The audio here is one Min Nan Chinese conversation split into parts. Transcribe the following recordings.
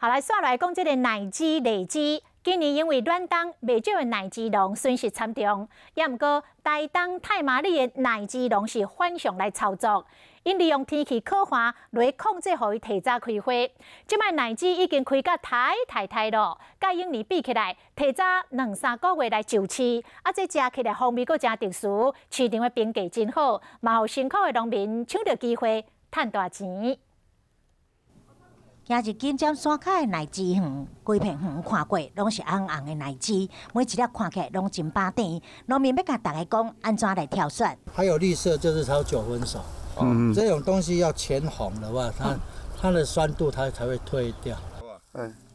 好，來煞來講這个奶枝荔枝，今年因為暖冬，袂少的奶枝農損失慘重。也毋過台東太麻里的奶枝農是反向來操作，𪜶利用天氣好旱來控制予伊提早開花。這擺奶枝已經開甲刣刣刣咯，佮往年比起來，提早兩三個月來就市，啊，這食起來風味閣誠特殊，市場的評價真好，嘛予辛苦的農民搶著機會趁大錢。行入金針山跤的奶枝園，規片園看過，攏是紅紅的奶枝，每一粒看起來攏真飽甜。農民欲共大家講，按怎來挑選？還有綠色，就是才有9分熟。這種東西要全紅的話，它的酸度它才會退掉。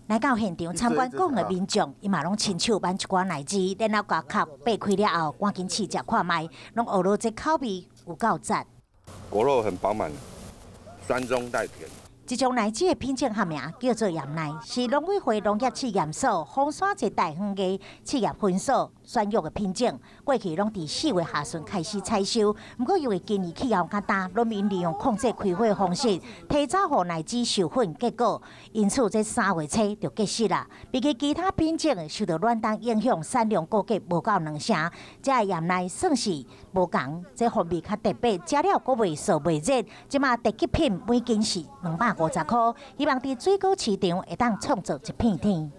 來到現場參觀講的民眾，伊嘛攏親手挽一寡奶枝，然後共殼擘開了後，趕緊試食看覓，攏學囉這口味有夠讚。果肉很飽滿，酸中帶甜。這種奶枝的品種學名叫做鹽奶，是農委會農業試驗所豐山熱帶園藝試驗分所選育的品種。過去攏佇4月下旬開始採收，毋過因為今年氣候較焦，農民利用控制開花的方式，提早予奶枝授粉，結果因此這3月初就結實啦。比起其他品種受到暖冬影響，產量估計無夠兩成。這个鹽奶算是無仝，這風味較特別，食了閣袂燥袂熱。這馬特級品每斤是250塊，希望佇水果市場會當創造一片天。